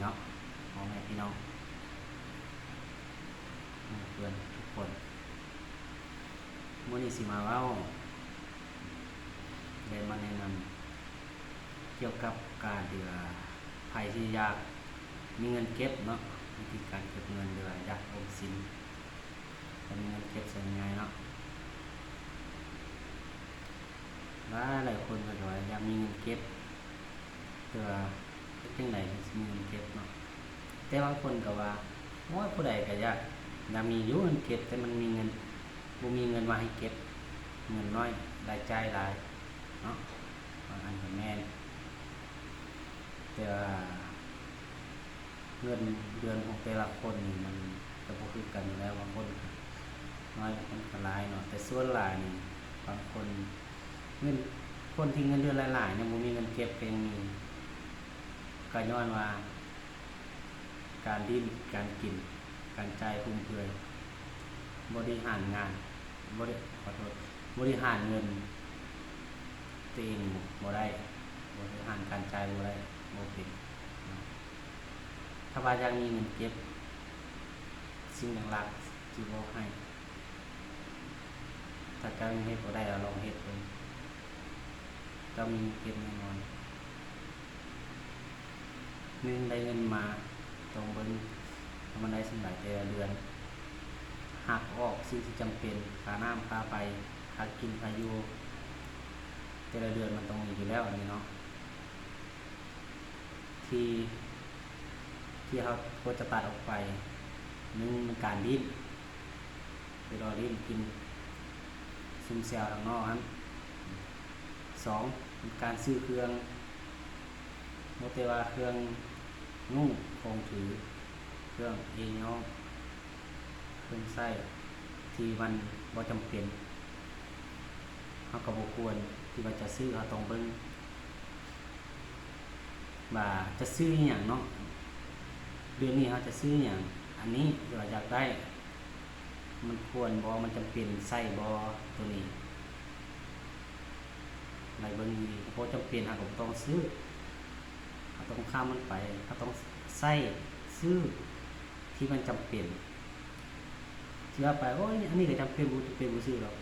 ເນາະ ພໍ່ແມ່ພີ່ນ້ອງ ໝູ່ເພື່ອນທຸກຄົນ. ມື້ນີ້ຊິມາເວົ້າ ແລະ ມາແນະນຳກ່ຽວກັບການທີ່ວ່າ ໃຜທີ່ຢາກມີເງິນເກັບເນາະ, ວິທີການເກັບເງິນ ຫຼືວ່າຢາກອອມສິນ ແລະ ມີເງິນເກັບ ເວົ້າງ່າຍໆເນາະ. ຫຼາຍໆຄົນກໍວ່າຢາກມີເງິນເກັບ ແຕ່ວ່າເຮັດຈັ່ງໃດຈັ່ງຊິມີເງິນເກັບເນາະ? ແຕ່ບາງຄົນກໍວ່າ ໂອ້ຍ ຜູ້ໃດກໍຢາກ ຢາກມີຢູ່ເງິນເກັບ ແຕ່ມັນມີເງິນ ບໍ່ມີເງິນມາໃຫ້ເກັບ, ເງິນໜ້ອຍ ລາຍຈ່າຍຫຼາຍເນາະ, ບາງອັນກໍແມ່ນ ແຕ່ວ່າ ເງິນເດືອນຂອງແຕ່ລະຄົນນີ້ມັນກະບໍ່ຄືກັນຢູ່ແລ້ວ, ບາງຄົນກະໜ້ອຍ ບາງຄົນກະຫຼາຍເນາະ. ແຕ່ສ່ວນຫຼາຍນີ້ ບາງຄົນ ເງິນ ຄົນທີ່ເງິນເດືອນຫຼາຍໆ ຍັງບໍ່ມີເງິນເກັບກໍຍັງມີ, ກະຍ້ອນວ່າການດີ້ນ ການກິນ ການຈ່າຍຟຸມເຟືອຍ, ບໍລິຫານງານ ບໍລິ ຂໍໂທດ ບໍລິຫານເງິນຕົວເອງບໍ່ໄດ້, ບໍລິຫານການຈ່າຍບໍ່ໄດ້ ບໍ່ເປັນເນາະ. ຖ້າວ່າຢາກມີເງິນເກັບ, ສິ່ງຫຼັກໆ ຊິບອກໃຫ້, ຖ້າເຈົ້າຍັງເຮັດບໍ່ໄດ້ ລອງເຮັດເບິ່ງ, ເຈົ້າມີເງິນເກັບແນ່ນອນ. ໜຶ່ງ ໄດ້ເງິນມາ ຕ້ອງເບິ່ງວ່າມັນໄດ້ສ່ຳໃດແຕ່ລະເດືອນ, ຫັກອອກສິ່ງທີ່ຈຳເປັນ, ຄ່ານ້ຳ ຄ່າໄຟ, ຄ່າກິນ ຄ່າຢູ່ ແຕ່ລະເດືອນມັນຕ້ອງມີຢູ່ແລ້ວ ອັນນີ້ເນາະ. ທີ່ ທີ່ເຮົາຄວນຈະຕັດອອກໄປ, ໜຶ່ງ ແມ່ນການດິ້ນ ໄປລໍຫຼິ້ນກິນຊຸມແຊວທາງນອກຫັ້ນ. ສອງ ແມ່ນການຊື້ເຄື່ອງ, ບໍ່ແຕ່ວ່າເຄື່ອງນຸ່ງຂອງຖື, ເຄື່ອງເອຍອງ ເຄື່ອງໃຊ້ທີ່ມັນບໍ່ຈຳເປັນ ເຮົາກໍບໍ່ຄວນທີ່ວ່າຈະຊື້, ເຮົາຕ້ອງເບິ່ງວ່າຈະຊື້ອີ່ຫຍັງເນາະ, ເດືອນນີ້ເຮົາຈະຊື້ຫຍັງ, ອັນນີ້ທີ່ວ່າຢາກໄດ້ ມັນຄວນບໍ່, ມັນຈຳເປັນໃຊ້ບໍ່ ໂຕນີ້ ໄລ່ເບິ່ງດີໆ. ບໍ່ຈຳເປັນເຮົາກໍບໍ່ຕ້ອງຊື້, ເຮົາຕ້ອງຂ້າມມັນໄປ, ເຮົາຕ້ອງໃຊ້ ຊື້ທີ່ມັນຈຳເປັນ. ຊິວ່າໄປ ໂອ້ຍ ອັນນີ້ກໍຈຳເປັນ ບໍ່ຈຳເປັນ ບໍ່ຊື້ດອກ.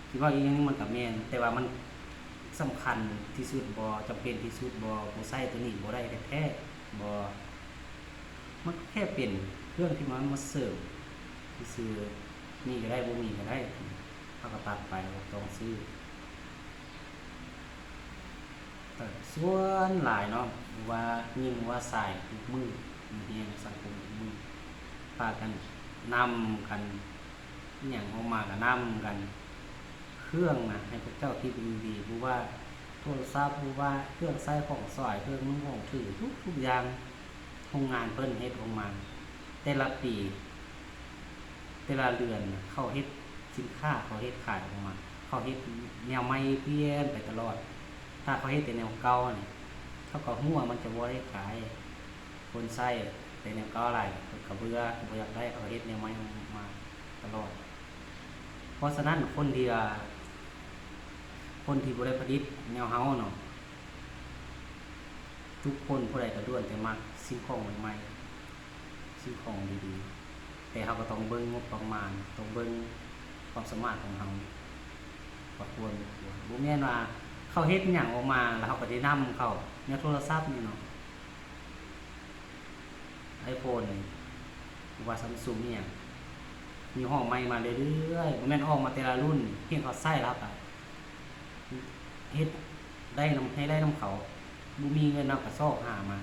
ຊິເວົ້າອີ່ຫຍັງມັນກໍແມ່ນ, ແຕ່ວ່າມັນສຳຄັນທີ່ສຸດບໍ່, ຈຳເປັນທີ່ສຸດບໍ່, ບໍ່ໃຊ້ໂຕນີ້ບໍ່ໄດ້ແທ້ໆບໍ່? ມັນກໍແຄ່ເປັນເຄື່ອງທີ່ມັນມາເສີມຊື່ໆ, ມີກໍໄດ້ ບໍ່ມີກໍໄດ້, ເຮົາກໍຕັດໄປ, ເຮົາບໍ່ຕ້ອງຊື້. ແຕ່ສ່ວນຫຼາຍເນາະ, ບໍ່ວ່າຍິງວ່າຊາຍ ທຸກມື້ ມີແຮງສັງຄົມທຸກມື້ ພາກັນນຳກັນ ອີ່ຫຍັງອອກມາກໍນຳກັນ. ເຄື່ອງນະ ໃຫ້ພວກເຈົ້າຄິດເບິ່ງດີໆ, ບໍ່ວ່າໂທລະສັບ, ບໍ່ວ່າເຄື່ອງໃຊ້ຂອງສອຍ, ເຄື່ອງນຸ່ງຂອງຖື, ທຸກໆຢ່າງ ໂຮງງານເພິ່ນເຮັດອອກມາ ແຕ່ລະປີ ແຕ່ລະເດືອນ ເຂົາເຮັດສິນຄ້າ ເຂົາເຮັດຂາຍອອກມາ, ເຂົາເຮັດແນວໃໝ່ປ່ຽນໄປຕະຫຼອດ. ຖ້າເຂົາເຮັດແຕ່ແນວເກົ່ານີ້ ເຂົາກໍຮູ້ວ່າມັນຈະບໍ່ໄດ້ຂາຍ, ຄົນໃຊ້ແຕ່ແນວເກົ່າຫຼາຍ ເຂົາກໍເບື່ອ ເຂົາບໍ່ຢາກໄດ້, ເຂົາກໍເຮັດແນວໃໝ່ອອກມາຕະຫຼອດ. ເພາະສະນັ້ນ ຄົນທີ່ວ່າ ຄົນທີ່ບໍ່ໄດ້ຜະລິດແນວເຮົາເນາະ, ທຸກຄົນຜູ້ໃດກໍລ້ວນແຕ່ມັກສິ່ງຂອງໃໝ່ໆ ສິ່ງຂອງດີໆ, ແຕ່ເຮົາກໍຕ້ອງເບິ່ງງົບປະມານ, ຕ້ອງເບິ່ງຄວາມສາມາດຂອງເຮົາວ່າຄວນບໍ່ຄວນ. ບໍ່ແມ່ນວ່າເຂົາເຮັດຫຍັງອອກມາແລ້ວເຮົາກໍໄດ້ນຳເຂົາ, ແນວໂທລະສັບນີ້ເນາະ, ໄອໂຟນນີ້ ຫຼືວ່າຊຳຊຸງອີ່ຫຍັງ ຍີ່ຫໍ້ໃໝ່ມາເລື້ອຍໆ, ບໍ່ແມ່ນອອກມາແຕ່ລະລຸ້ນ ເຫັນເຂົາໃຊ້ແລ້ວກໍເຮັດໄດ້ນຳ ໃຫ້ໄດ້ນຳເຂົາ, ບໍ່ມີເງິນເຮົາກໍຊອກຫາມາ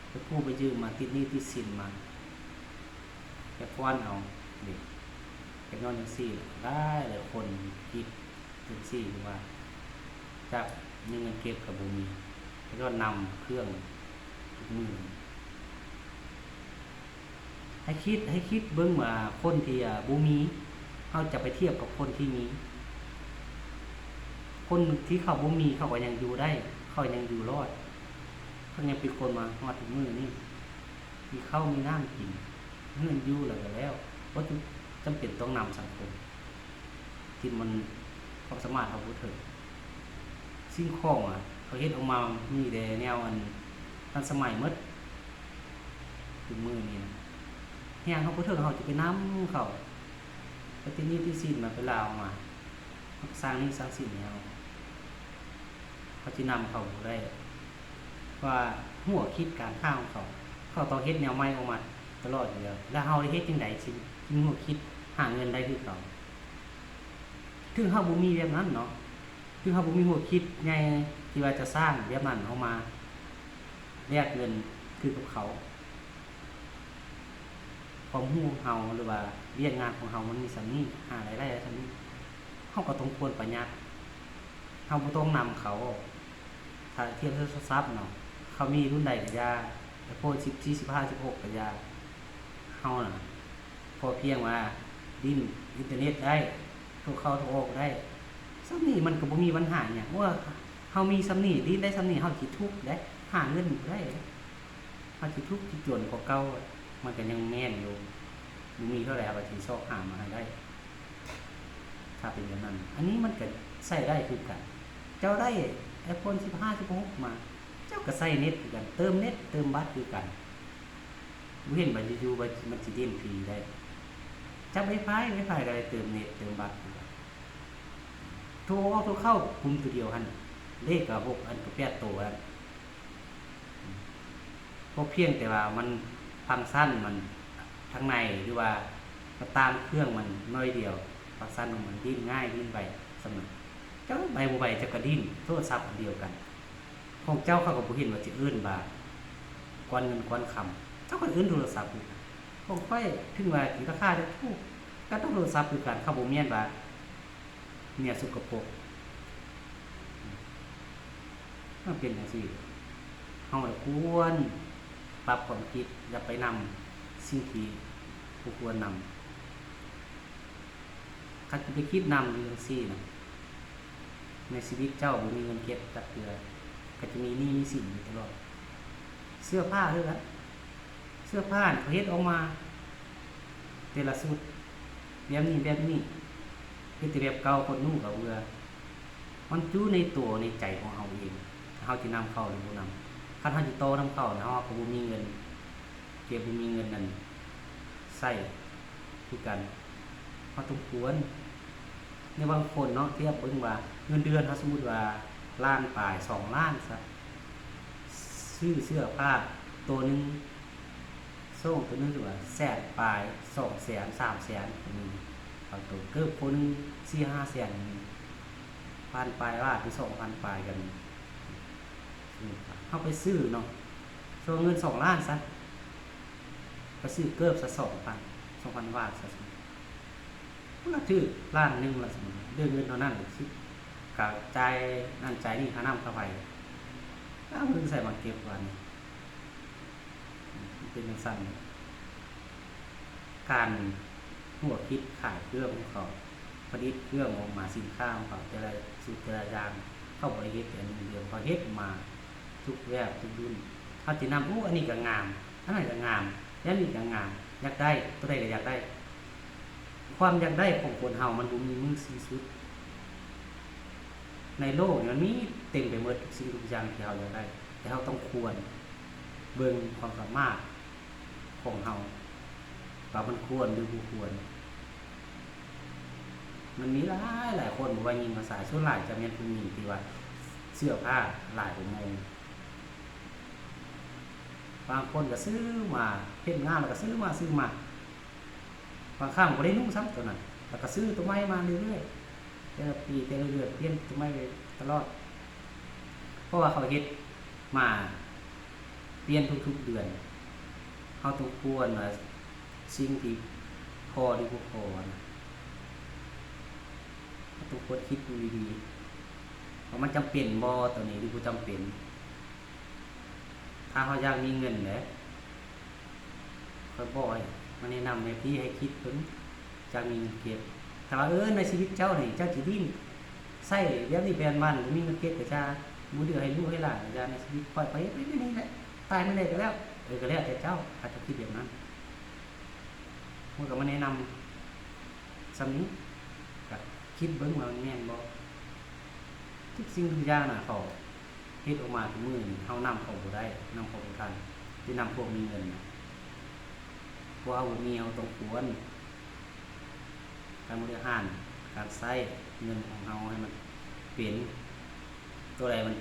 ໄປກູ້ໄປຢືມມາ, ຕິດໜີ້ຕິດສິນມາ ໄປຟ້ອນເອົາເດ້. ກໍຍ້ອນຈັ່ງຊີ້ ຫຼາຍໆຄົນຄິດ ຈັ່ງຊີ້ ຄືວ່າຈັກມີເງິນເກັບກໍບໍ່ມີ, ກໍຍ້ອນນຳເຄື່ອງທຸກມື້. ໃຫ້ຄິດ ໃຫ້ຄິດເບິ່ງວ່າຄົນທີ່ ອາ ບໍ່ມີ ເຮົາຈະໄປທຽບກັບຄົນທີ່ມີ, ຄົນທີ່ເຂົາບໍ່ມີ ເຂົາກໍຍັງຢູ່ໄດ້, ເຂົາຍັງຢູ່ລອດ, ເຂົາຍັງເປັນຄົນມາຮອດທຸກມື້ນີ້. ມີເຂົ້າມີນ້ຳກິນ, ເຮືອນຢູ່ແລ້ວກໍແລ້ວ, ບໍ່ຈຳເປັນຕ້ອງນຳສັງຄົມທີ່ມັນຄວາມສາມາດເຮົາບໍ່ເຖິງ. ສິ່ງຂອງ ອາ ເຂົາເຮັດອອກມາມີແຕ່ແນວ ອັນ ທັນສະໄໝໝົດ, ທຸກມື້ນີ້ນະ ແຮງເຮົາບໍ່ເຖິງ ເຮົາຈະໄປນຳເຂົາ ປະຕິໜີ້ຕິສິນມາ ໄປລາວມາ ເຮົາກໍສ້າງໜີ້ສ້າງສິນໃຫ້ເຮົາ ເຮົາຈະນຳເຂົາບໍ່ໄດ້ ວ່າຫົວຄິດການຄ້າຂອງເຂົາ ເຂົາຕ້ອງເຮັດແນວໃໝ່ອອກມາຕະຫຼອດຢູ່ແລ້ວ ແລ້ວເຮົາໄດ້ເຮັດຈັ່ງໃດ ຊິ ຊິຫົວຄິດຫາເງິນໄດ້ຄືເຂົາ ເຖິງເຮົາບໍ່ມີແບບນັ້ນເນາະ ເຖິງເຮົາບໍ່ມີຫົວຄິດໃຫຍ່ທີ່ວ່າຈະສ້າງແບບນັ້ນອອກມາ ແລກເງິນຄືກັບເຂົາ ຄວາມຮູ້ຂອງເຮົາ ຫຼືວ່າວຽກງານຂອງເຮົາມັນມີສ່ຳນີ້ ຫາລາຍໄດ້ສ່ຳນີ້ ເຮົາກໍຕ້ອງຄວນປະຢັດ ເຮົາບໍ່ຕ້ອງນຳເຂົາ ຖ້າທຽບໃສ່ໂທລະສັບເນາະ ເຂົາມີລຸ້ນໃດກໍຢ່າ ໄອໂຟນສິບສີ່ ສິບຫ້າ ສິບຫົກ ກໍຢ່າ ເຮົານະ ພໍພຽງວ່າຫຼິ້ນອິນເຕີເນັດໄດ້ ໂທເຂົ້າໂທອອກໄດ້ ສ່ຳນີ້ມັນກໍບໍ່ມີບັນຫາຫຍັງ ເພາະວ່າເຮົາມີສ່ຳນີ້ ຫຼິ້ນໄດ້ສ່ຳນີ້ ເຮົາຊິທຸກເດ້ ຫາເງິນບໍ່ໄດ້ເດ້ ເຮົາຊິທຸກຊິຈົນກວ່າເກົ່າ ມັນກໍຍັງແມ່ນຢູ່ ບໍ່ມີເທົ່າໃດເຮົາກໍຊິຊອກຫາມາໃຫ້ໄດ້ ຖ້າເປັນແບບນັ້ນ ອັນນີ້ມັນກໍໃຊ້ໄດ້ຄືກັນ ເຈົ້າໄດ້ໄອໂຟນສິບຫ້າ ສິບຫົກ ມາ ເຈົ້າກໍໃຊ້ເນັດຄືກັນ ເຕີມເນັດເຕີມບັດຄືກັນ ບໍ່ເຫັນວ່າຢູ່ໆວ່າມັນຊິເດັ່ນພີໄດ້ ຈັບໄວຟາຍ ໄວຟາຍກໍໄດ້ເຕີມເນັດເຕີມບັດຄືກັນ ໂທອອກໂທເຂົ້າ ປຸ່ມໂຕດຽວຫັ້ນ ເລກກໍຫົກອັນ ກໍແປດໂຕຫັ້ນ ກໍພຽງແຕ່ວ່າມັນຟັງຊັນມັນທາງໃນ ຫຼືວ່າໜ້າຕ່າງເຄື່ອງມັນໜ້ອຍດຽວ ຟັງຊັນຂອງມັນຫຼິ້ນງ່າຍ ຫຼິ້ນໄວສ່ຳນັ້ນ ເຈົ້າໄປບໍ່ໄວເຈົ້າກໍຫຼິ້ນໂທລະສັບອັນດຽວກັນ ຂອງເຈົ້າເຂົາກໍບໍ່ເຫັນວ່າຈະເອີ້ນວ່າກ້ອນເງິນກ້ອນຄຳ ເຈົ້າກໍເອີ້ນໂທລະສັບຄືກັນ ຂອງຂ້ອຍເຖິງວ່າຊິລາຄາຈະຖືກ ກໍຕ້ອງໂທລະສັບຄືກັນ ເຂົາບໍ່ແມ່ນວ່າເມຍສົກກະປົກ ມັນເປັນຈັ່ງຊີ້ ເຮົາລະຄວນປັບຄວາມຄິດ ຢ່າໄປນຳສິ່ງທີ່ບໍ່ຄວນນຳ ຄັນຊິໄປຄິດນຳຢູ່ຈັ່ງຊີ້ນະ ໃນຊີວິດເຈົ້າບໍ່ມີເງິນເກັບຈັກເທື່ອ ກໍຈະມີໜີ້ມີສິນຢູ່ຕະຫຼອດ ເສື້ອຜ້າຄືກັນ ເສື້ອຜ້າຫັ້ນເຂົາເຮັດອອກມາແຕ່ລະຊຸດ ແບບນີ້ແບບນີ້ ເຮັດແຕ່ແບບເກົ່າ ຄົນນຸ່ງກໍເບື່ອ ມັນຢູ່ໃນຕົວໃນໃຈຂອງເຮົາເອງ ເຮົາຊິນຳເຂົາຫຼືບໍ່ນຳ ຄັນເຮົາຊິຕໍ່ນຳເຂົານະ ເຮົາກໍບໍ່ມີເງິນເກັບ ບໍ່ມີເງິນນັ້ນໃຊ້ຄືກັນ ເຮົາຕ້ອງຄວນ ໃນບາງຄົນເນາະ ທຽບເບິ່ງວ່າເງິນເດືອນເຮົາ ສົມມຸດວ່າລ້ານປາຍ ສອງລ້ານຊະ ຊື້ເສື້ອຜ້າໂຕໜຶ່ງ ໂສ້ງໂຕໜຶ່ງ ຫຼືວ່າແສນປາຍ ສອງແສນ ສາມແສນ ໂຕໜຶ່ງ ບາງໂຕ ເກີບໂຕໜຶ່ງ ສີ່ຫ້າແສນ ພັນປາຍບາດ ຫຼື ສອງພັນປາຍກໍມີ ເຮົາໄປຊື້ເນາະ ສ່ວນເງິນສອງລ້ານຊະ ໄປຊື້ເກີບຊະ ສອງພັນ ສອງພັນບາດຊະ ມັນກໍຖືກລ້ານໜຶ່ງລະ ສົມມຸດເລື່ອງເງິນເທົ່ານັ້ນ ຊິກະຈ່າຍນັ້ນຈ່າຍນີ້ ຄ່ານ້ຳຄ່າໄຟ ເອົາເງິນໃສມາເກັບບາດນີ້ ມັນເປັນຈັ່ງຊັ້ນ ການຫົວຄິດຂາຍເຄື່ອງຂອງເຂົາ ຜະລິດເຄື່ອງອອກມາ ສິນຄ້າຂອງເຂົາ ແຕ່ລະຊຸດແຕ່ລະຢ່າງ ເຂົາບໍ່ໄດ້ເຮັດແຕ່ໜຶ່ງດຽວ ເຂົາເຮັດມາທຸກແບບທຸກລຸ້ນ ເຮົາຊິນຳ ໂອ້ ອັນນີ້ກໍງາມ ອັນນັ້ນກໍງາມ ແບບນີ້ກໍງາມ ຢາກໄດ້ ໂຕໃດກໍຢາກໄດ້ ຄວາມຢາກໄດ້ຂອງຄົນເຮົາມັນບໍ່ມີມື້ສິ້ນສຸດ ໃນໂລກນີ້ມັນມີເຕັມໄປໝົດທຸກສິ່ງທຸກຢ່າງທີ່ເຮົາຢາກໄດ້ ແຕ່ເຮົາຕ້ອງຄວນເບິ່ງຄວາມສາມາດຂອງເຮົາວ່າມັນຄວນຫຼືບໍ່ຄວນ ມັນມີຫຼາຍໆຄົນ ບໍ່ວ່າຍິງວ່າຊາຍ ສ່ວນຫຼາຍຈະແມ່ນຜູ້ຍິງທີ່ວ່າເສື້ອຜ້າຫຼາຍກວ່າໝູ່ ບາງຄົນກໍຊື້ມາ ເຫັນງາມແລ້ວກໍຊື້ມາ ຊື້ມາ ບາງຄັ້ງບໍ່ໄດ້ນຸ່ງຊ້ຳໂຕນັ້ນ ແລ້ວກໍຊື້ໂຕໃໝ່ມາເລື້ອຍໆ ແຕ່ລະປີແຕ່ລະເດືອນປ່ຽນໂຕໃໝ່ໄປຕະຫຼອດ ເພາະວ່າເຂົາເຮັດມາປ່ຽນທຸກໆເດືອນ ເຮົາຕ້ອງຄວນວ່າສິ່ງທີ່ພໍຫຼືບໍ່ພໍນະ ເຮົາຕ້ອງຄວນຄິດດູດີໆ ວ່າມັນຈຳເປັນບໍ່ໂຕນີ້ ຫຼືບໍ່ຈຳເປັນ ຖ້າເຮົາຢາກມີເງິນເດ້ ຂ້ອຍບອກໃຫ້ ມາແນະນຳແນວທີ່ໃຫ້ຄິດເບິ່ງ ຈະມີເງິນເກັບ ຖ້າວ່າ ເອີ ໃນຊີວິດເຈົ້ານີ້ ເຈົ້າຊິດີ້ນໃຊ້ແບບນີ້ແບບນັ້ນ ບໍ່ມີເງິນເກັບກໍຢ່າ ບໍ່ເຫຼືອໃຫ້ລູກໃຫ້ຫຼານກໍຢ່າ ໃນຊີວິດຂ້ອຍ ຂ້ອຍເຮັດໄປແນວນີ້ແຫຼະ ຕາຍມື້ໃດກໍແລ້ວ ເອີ ກໍແລ້ວແຕ່ເຈົ້າ ຖ້າເຈົ້າຄິດແບບນັ້ນ ຂ້ອຍກໍມາແນະນຳສ່ຳນີ້ ກໍຄິດເບິ່ງວ່າມັນແມ່ນບໍ່ ທຸກສິ່ງທຸກຢ່າງນະ ເຂົາ ເຮັດອອກມາທຸກມື້ນີ້ ເຮົານຳເຂົາບໍ່ໄດ້ ນຳເຂົາບໍ່ທັນ ໄດ້ນຳພວກມີເງິນນະ ພວກເຮົາບໍ່ມີ ເຮົາຕ້ອງຄວນ ການບໍລິຫານການໃຊ້ເງິນຂອງເຮົາໃຫ້ມັນເປັນ ໂຕໃດມັນ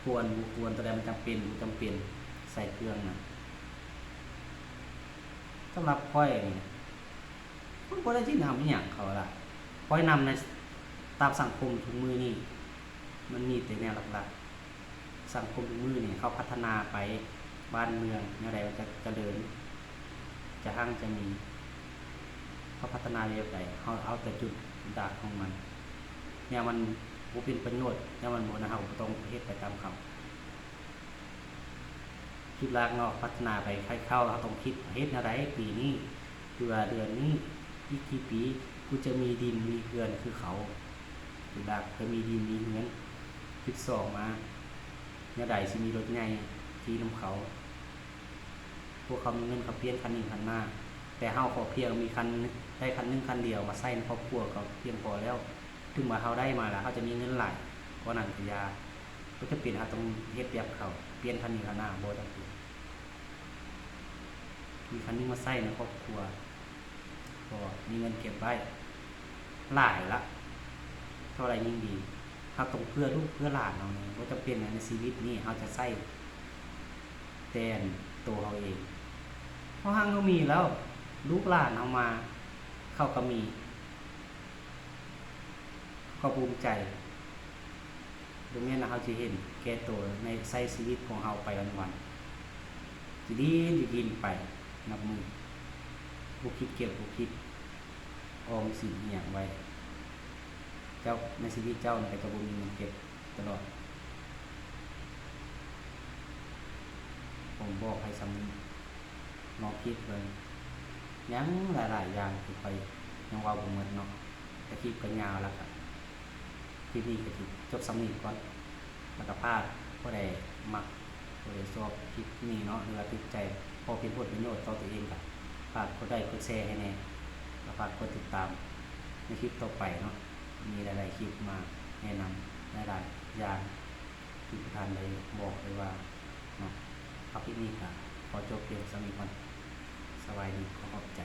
ຄວນບໍ່ຄວນ ໂຕໃດມັນຈຳເປັນບໍ່ຈຳເປັນ ໃສ່ເຄື່ອງນະ. ສຳລັບຂ້ອຍນີ້ ຂ້ອຍບໍ່ໄດ້ຊີ້ນຳອີ່ຫຍັງເຂົາລະ ຂ້ອຍນຳໃນຕາມສັງຄົມທຸກມື້ນີ້ ມັນມີແຕ່ແນວຫຼັກໆ. ສັງຄົມທຸກມື້ນີ້ເຂົາພັດທະນາໄປ ບ້ານເມືອງແນວໃດມັນຈະຈະເລີນ ຈະຮັ່ງຈະມີ ເຂົາພັດທະນາແບບໃດ ເຮົາເອົາແຕ່ຈຸດດັກຂອງມັນ ແນວມັນບໍ່ເປັນປະໂຫຍດ ແນວມັນບໍ່ນະ ເຮົາກໍບໍ່ຕ້ອງເຮັດໄປຕາມເຂົາ. ຈຸດຫຼັກເນາະ ພັດທະນາໄປໃຫ້ເຂົ້າ ເຮົາຕ້ອງຄິດເຮັດແນວໃດປີນີ້ ຫຼືວ່າເດືອນນີ້ ອີກກີ່ປີ ກູຈະມີດິນມີເຮືອນຄືເຂົາ ຈຸດຫຼັກເພື່ອມີດິນມີເຮືອນ. ຈຸດສອງມາ ແນວໃດຊິມີລົດໃຫຍ່ຂີ່ນຳເຂົາ ພວກເຂົາມີເງິນເຂົາປ່ຽນຄັນນີ້ຄັນໜ້າ ແຕ່ເຮົາຂໍພຽງມີຄັນ ໄດ້ຄັນໜຶ່ງຄັນດຽວມາໃຊ້ໃນຄອບຄົວກໍພຽງພໍແລ້ວ. ເຖິງວ່າເຮົາໄດ້ມາແລ້ວ ເຮົາຈະມີເງິນຫຼາຍກວ່ານັ້ນກໍຢ່າ ບໍ່ຈຳເປັນເຮົາຕ້ອງເຮັດແບບເຂົາ ປ່ຽນຄັນນີ້ຄັນໜ້າ ບໍ່ຈຳເປັນ. ມີຄັນໜຶ່ງມາໃຊ້ໃນຄອບຄົວ ກໍມີເງິນເກັບໄວ້ຫຼາຍລະ ເທົ່າໃດຍິ່ງດີ. ເຮົາຕ້ອງເພື່ອລູກເພື່ອຫຼານເຮົານີ້ ບໍ່ຈຳເປັນໃນຊີວິດນີ້ເຮົາຈະໃຊ້ແຕ່ໂຕເຮົາເອງ ເຮົາຮັ່ງເຮົາມີແລ້ວ ລູກຫຼານເຮົາມາ ເຂົາກໍມີ ເຂົາກໍພູມໃຈ. ບໍ່ແມ່ນວ່າເຮົາຊິເຫັນແກ່ໂຕໃນໃຊ້ຊີວິດຂອງເຮົາໄປວັນໆ ຊິດີ້ນຊິດິນໄປນັບມື້ ບໍ່ຄິດເກັບບໍ່ຄິດອອມສິນອີ່ຫຍັງໄວ້. ເຈົ້າ ໃນຊີວິດເຈົ້ານີ້ກໍຈະບໍ່ມີເງິນເກັບຕະຫຼອດ. ຜົມບອກໃຫ້ສ່ຳນີ້ ລອງຄິດເບິ່ງ ຍັງຫຼາຍໆຢ່າງທີ່ຂ້ອຍຍັງເວົ້າບໍ່ໝົດເນາະ ແຕ່ຄລິບກໍຍາວແລ້ວ ກໍຄລິບນີ້ກໍຊິຈົບສ່ຳນີ້ກ່ອນ. ແລ້ວກໍຝາກຜູ້ໃດມັກ ຜູ້ໃດຊອບຄລິບນີ້ເນາະ ຫຼືວ່າຖືກໃຈ ພໍເປັນຜົນປະໂຫຍດຕໍ່ຕົວເອງ ກໍຝາກກົດໄລກົດແຊໃຫ້ແດ່ ແລ້ວກໍຝາກກົດຕິດຕາມໃນຄລິບຕໍ່ໄປເນາະ. ມີຫຼາຍໆຄລິບມາແນະນຳຫຼາຍໆຢ່າງ ທີ່ຜູ້ທ່ານໄດ້ບອກໄດ້ວ່າເນາະ. ຄລິບນີ້ກໍຂໍຈົບພຽງສ່ຳນີ້ກ່ອນ. ສະບາຍດີ ຂໍຂອບໃຈ.